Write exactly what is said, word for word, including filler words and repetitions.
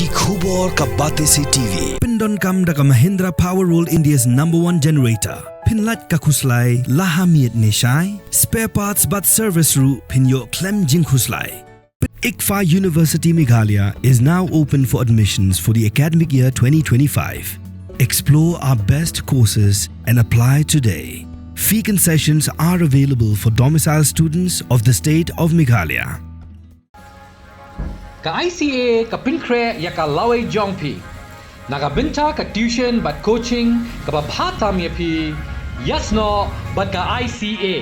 Ki khubor ka Batesi T V. Pyndonkam da ka Mahindra Power World, India's number one generator. Pynlait ka khuslai la ha miet ne shai. Spare parts bad service ruh phin ïoh khlem jingkhuslai. ICFAI University Meghalaya is now open for admissions for the academic year twenty twenty-five. Explore our best courses and apply today. Fee concessions are available for domicile students of the state of Meghalaya. Ka I C A ka pynkhreh ïa ka lawei jong phi. Na ka bynta ka tuition bad coaching kaba bha tam ïa phi, ïasnoh bad ka I C A.